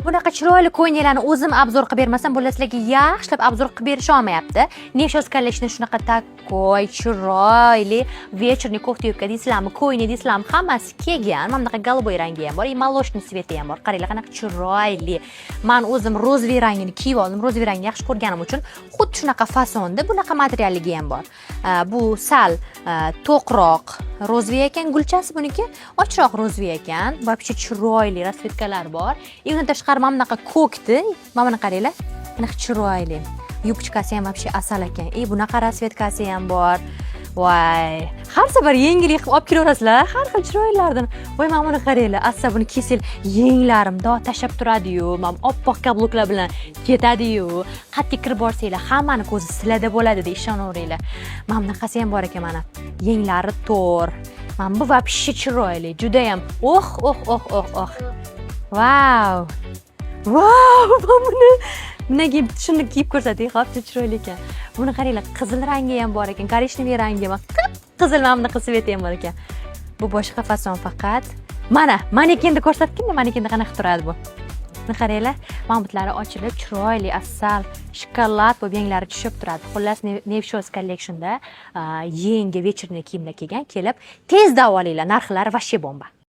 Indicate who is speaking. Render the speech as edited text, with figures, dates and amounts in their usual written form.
Speaker 1: Bunaqa chiroyli ko'ylaklarni o'zim обзор qilib bermasam, bular sizlarga yaxshilab обзор qilib berisha olmayapti. Nevshoz Collection shunaqa такой chiroyli вечерний кофта юбка deysizlarmi, ko'ylak deysizlarmi, hammasi kelgan. Mana bunaqa голубой rangi ham bor, и молочный цвет i ham bor. Qaranglar, qanaqa chiroyli. Man o'zim розовый rangini kiyib oldim. Розовый rangni yaxshi ko'rganim uchun xuddi shunaqa fasonda bunaqa materialligi ham bor. Bu sal to'qroq розовый ekan gulchasi, buniki ochroq розовый ekan. Вообще chiroyli расцветка lar bor. И undan tashqari mana bunaqa ko'kni, mana buni qaranglar, qanaqa chiroyli. Юбочка si ham вообще asal ekan. И bunaqa расцветка si ham bor. Voy, har safar yangilik qilib olib kelaverasizlar, har xil chiroylilardan. Voy, mana buni qaranglar, assa, buni kiysanglar, yenglarim mundoq tashlab turadi-yu, mana oppoq каблук lar bilan ketadi-yu. Qayerga kirib borsanglar, hammani ko'zi sizlarda bo'ladi deb ishonaveringlar. Mana bunaqasi ham bor ekan, mana. Yenglari to'r. Mana bu вообще chiroyli, judayam. Oh, oh, oh, oh, oh. Vau! Vau, mana buni bundan keyin shuni kiyib ko'rsating, hop, juda chiroyli ekan. Buni qaranglar, qizil rangi ham bor ekan, коричневый rangi ham, qip-qizil mana bunaqa цвет i ham bor ekan. Bu boshqa fason faqat. Mana, manekenda ko'rsatgin, manekenda qanaqa turadi bu. Buni qaranglar, mana butlari ochilib, chiroyli, asal, shokolad bo'lib yenglari tushib turadi. Xullas, Nevshoz Collectionda yangi вечерний kiyimlar kelgan, kelib tezda olinglar, narxlari вообще bomba.